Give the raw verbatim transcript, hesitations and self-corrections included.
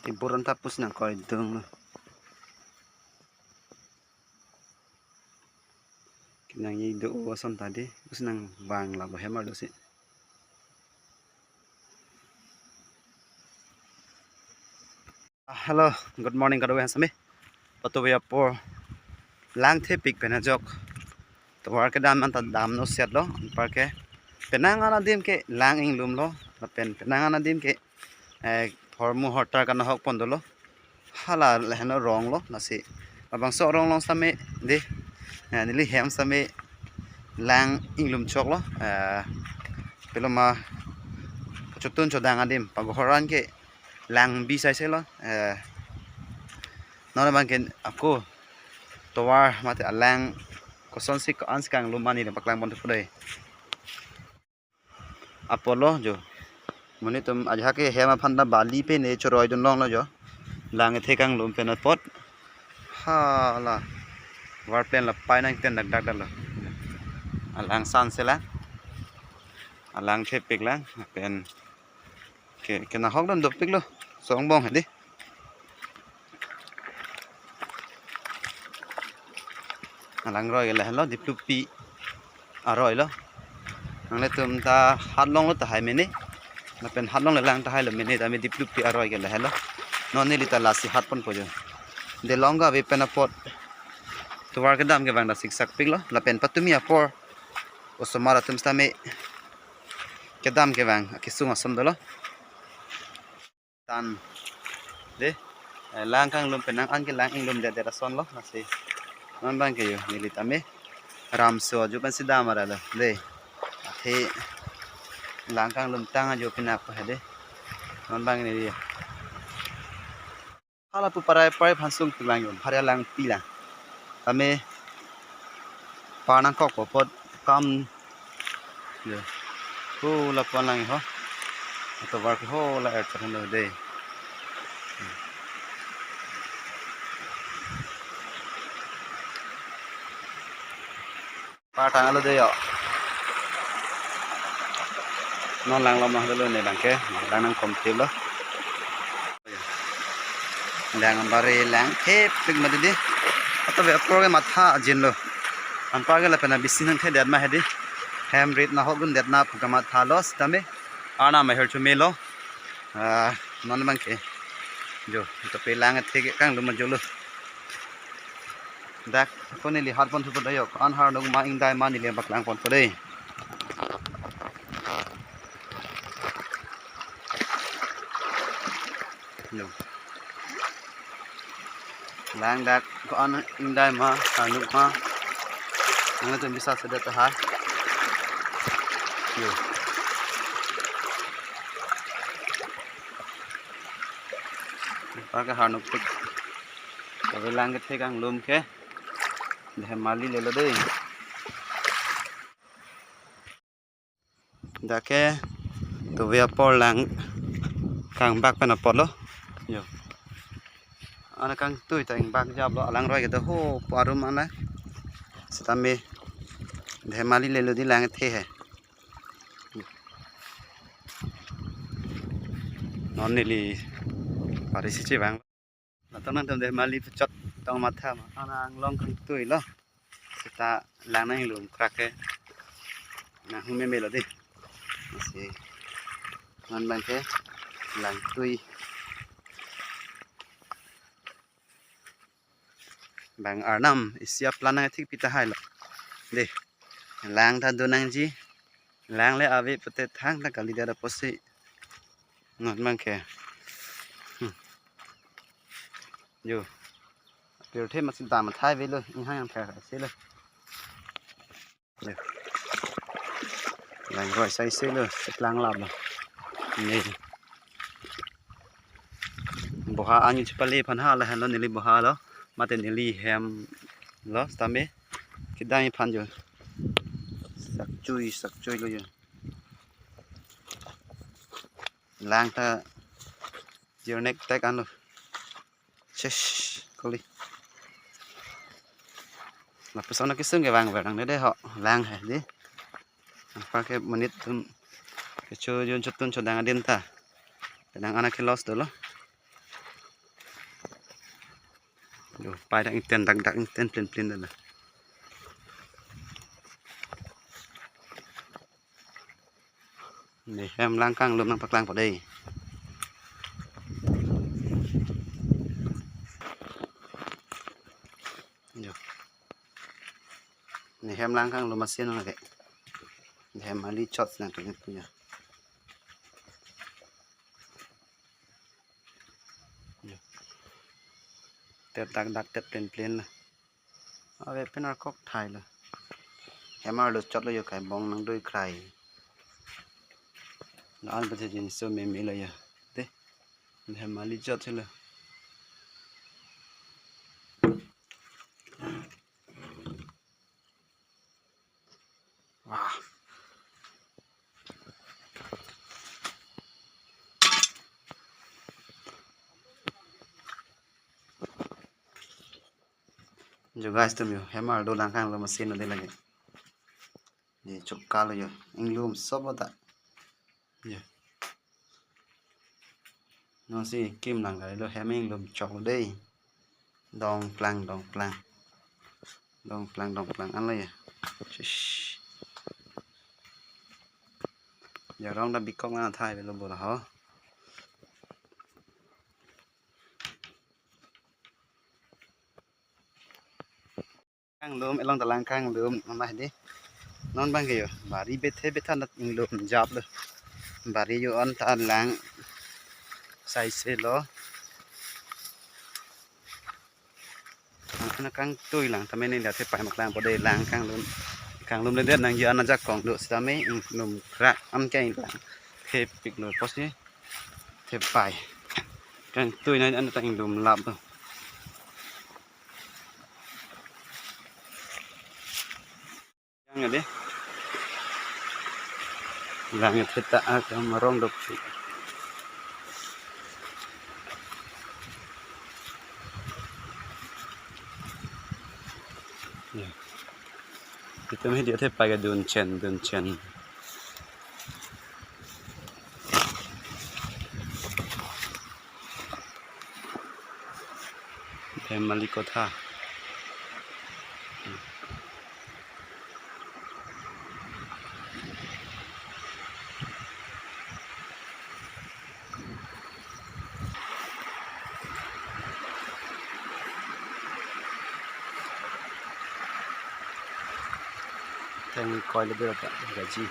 Iburon ta pusi nangkoi dunglo. Kenangji do-o ason ta dei, pusi nangvang la bo hem arlo si. Hello, good morning kadokave han sitame. Patuve apor lang thepik pen ajok tovar kedam anta damno setlo, anparke penang an adim ke lang inglumlo, lapen penang an adim ke, eh, hormu hortar kanahok pon dolo. Hala lahenlo ronglo, lasi labangso rong along sitame dei, eh, neli hem sitame lang inglum choklo, eh, peloma kachotun chodang adim, pagohoran ke lang bi saiselo, eh, non abang ke ako tovar mate alang kosonsi ko-ansi kanglum ma neli paklang pon thupo dei. Apotlo jo. Monit atum ajahak ke hem aphan ta bali pen ne choroi dun longlo jo. Lang kethe kanglum pen apot. Hala. Var pen la pai nang ten dak dak lo. Alang san se lang. Alang thepik lang. Pen ke, kenahok dam dopiklo. Songbong hedi. Alang roi ke lahenlo, Diplupi aroi lo. Nanglitum ta hat longlo tahai mene. Lapen hat longle lang tahai lo mene, tame Diplupi aroi ke lahenlo. Non neli ta lasi hat ponpo jo. Delong kave pen apot tovar kedam kevang ta siksak piklo. Lapen patumi apor osomar atum sitame kedam kevang kesung ason dolo. Tan. Dei, eh, lang kanglum penang an ke lang inglum det det ason lo, lasi. Non abang ke jo, neli tame ramso ajo pensi dam ara lo. Dei. Athe lang kanglum tang ajo pinak pa dei. Non abang neli. Hala pu parai parai phan sung pilang jo, bhari lang pilang. Tame par nangkok po apot kam. Yo. Ho la pon lang ho. Atovar ke ho la er chakhan lo dei. Par tanglo dei yo. Non lang lo mah dolo ne abang ke. Lang nangkom tip lo. Lang bari lang thepik mati dei. Atovar apor ke matha ajinlo. Anparke lapen abisi nangthedet ma hedi. Hem rit nahok dundet na pu kamathalo sitame. Arnam ahirjume lo. Ah, non abang ke. Jo, atovar lang thepik kanglum ajo lo. Dak ko neli hat pon thupo dei yo. Ko-an harnuk ma ingdai ma neli paklang ponpo dei. Yo. Lang dak ko-an ingdai ma, harnuk ma. Nanglitum bisa sedet tahai. Yo. Anparke harnuk pik. Kave lang kethe kanglum ke. Dei mali lelo dei. Dak ke tuve apor lang kangbak pen apotlo. Yo. Ana kangtui ta ingbak japlo, alang roi ke do ho parum ana. Sitame dei mali lelo dei lang kethe he. Non neli pari si chevang. Latum nangtum dei mali puchot tong matha ma. Ana anglong kangtui lo. Seta lang nang inglum krak ke. Nang hung meme lo dei. Masi. Non abang ke lang tui. Bang arnam isi aplan nangthik pi tahai lo. Dei. Lang ta do nangji. Lang le ave pute thangta kalidet apotsi. Non abang ke. Hmm. Yo. Pirthe masi dam thai avelo, inghang yang pher selo. Yo. Lang roi sai selo, seklang lap lo. Ne. Boha anyu chepale aphan ha lahenlo neli boha lo. Mate neli hem lo, sitame. Kedang aphan jo. Sakchui, sakchui lo jo. Lang ta jirnek tek anlo. Shesh, koli. Lapuson kesung kevang ver nang dei ho, lang he dei. Anparke monit atum kecho jun chotun chodang adim ta. Penang an ke loss dolo. Yo, pai dak ingten, dak dak ingten plin plin dala. Ne hem lang kanglum nangpaklangpo dei. Yo. Ne hem lang kanglum asin nang ke. Ne hem ali chot nang ke punya. Yo. Tet dak dak tet plin plin la. Ave pen arkok thai lo. Hem arlo chot lo yo kai bong nangdoi krai. La-an pete jinso meme lo yo. Dei. Hem ali chot lo. Wah. Jo guys, tum yo, hem arlo lang kanglum asin lo dei lake. Ye chokka lo yo, inglum sob ta. Ye. Nonsi kim lang kali lo, hem inglum chok lo dei. Dongplang, dongplang. Dongplang, dongplang an lo ya. Shish. Ya rong da bikok na thai lo bola ho. Kanglum, elong ta lang kanglum, mama dei. Non bang ke yo, bari bethe bethan dat inglum jap lo. Bari yo an ta lang sai se lo. Ana kangtui lang, tame ne la thepai maklangpo dei lang kanglum. Kanglum le det nang yo an ajakong do sitame inglum krak an ke lang. Thepik lo posi. Thepai. Kangtui na an ta inglum lap lo. Yang dei. Lang theta akam rong dok. Ya. Itum hidi thepai ke dunchen, dunchen. Hem ali kotha. Theng koi le bera ta gaji.